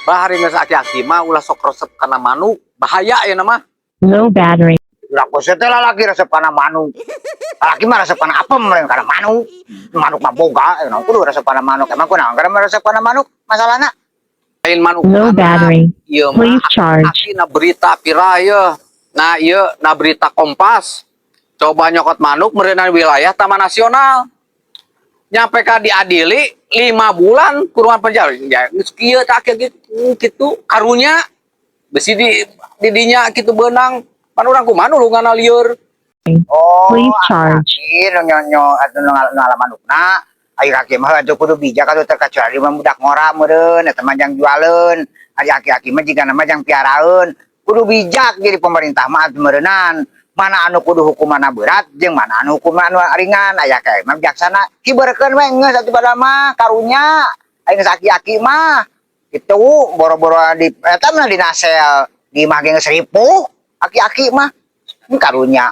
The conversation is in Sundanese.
Bahari geus aki-aki mah ulah sok resep kana manuk, bahaya ya nama. Low battery. Ulah kose teh lalaki resep kana manuk. Lalaki mah resep kana apem lain kana manuk. Manuk mah boga, naon kudu resep kana manuk. Emang kunaon kana resep kana manuk masalahna? Lain manuk. Low battery. Ieu mah Please charge. aki na berita viral ye. Nah, ieu na berita Kompas. Coba nyokot manuk meureunan wilayah Taman Nasional. Nyampe ka diadili 5 bulan kurungan penjara. Ya, geus kieu tah aki gitu karunya. Besi di dinya kitu beunang. Pan urang kumaha nulungan lieur. Oh, Please charge. aki nu nyonyo atuh nu ngala manukna. Ayo aki mah atuh kudu bijak atuh, terkecuali mah budak ngora meureun eta mah jang jualeun. Ari aki-aki mah jigana mah jang piaraeun. Kudu bijak jadi pemerintah mah atuh meureunan. Mana anu kudu hukumanna berat jeung mana anu hukuman anu ringan, aya kae mah bijaksana. Hiberkeun we geus atuh pada mah karunya. Aing geus aki-aki mah. Itu boro-boro di eta mah dina sel di imah ge geus ripuh aki-aki mah. Karunya.